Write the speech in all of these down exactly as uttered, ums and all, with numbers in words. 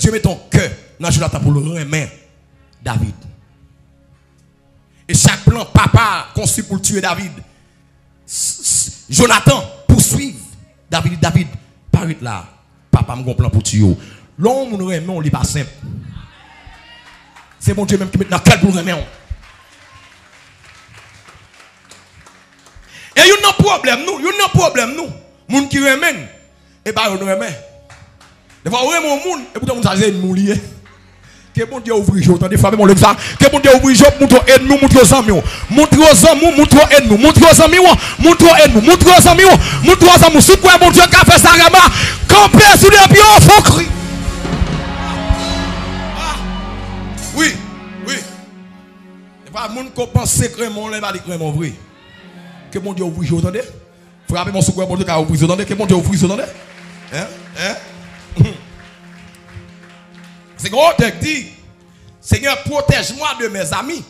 Bondye mete yon kè nan Jonatan pou l renmen David. E chak plan papa a konswi pou l tiye David, s- s- Jonatan pouswiv David, li di, David, pa ret la. Papa m gon plan pou tiye w. Lè yon moun renmen w, li pa senp. Se Bondye menm ki met nan kè l pou l renmen w. E youn nan pwoblèm nou, youn nan pwoblèm nou, moun ki renmen n, e pa yo n renmen. Defwa ou renmen yon moun, epoutan moun sa se ènmi w li ye. Ke Bondye ouvri je w, tande, frape mwen legliz la. Ke Bondye ouvri je w, montre yo ènmi w, montre yo zanmi w. Montre yo zanmi w, montre yo ènmi w, montre yo zanmi w, montre yo zanmi w, montre yo zanmi w, montre yo zanmi w. Si w kwè Bondye ka fè sa, Rama, kanpe sou de pye w, fè yon kri. Wi, wi. Epa moun ko panse k renmen w, lè pa li k renmen w vre. Ke Bondye ouvri je w, tande. Frape mwen si w kwè Bondye ka ouvri je w, tande. Ke Bondye ouvri je w, tande. Hein? Hein? Se gen otè k di, Seigneur, protège-moi de mes amis,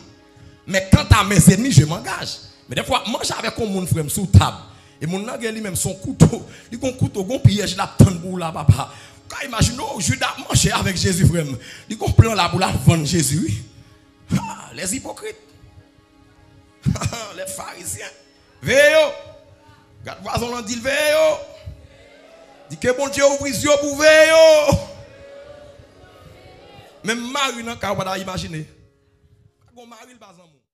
mais quant à mes ennemis, je m'engage. Men defwa, manje avèk yon moun, frè m, sou tab. E moun nan gen li menm, se yon kouto. Li gon kouto, gon pyèj l ap tann pou w la, papa. Ou ka imajine w, Jida manje avèk Jezi, frè m. Li gon plan la pou l al vann Jezi, wi. Ha, les hypocrites. Les pharisiens. Veye yo. Gad vwazen w lan, di l veye yo. Di ke Bondye ouvri zye w pou veye yo. Menm mari nan kay ou pa ta imajine. Pa gon mari l pa zanmi w.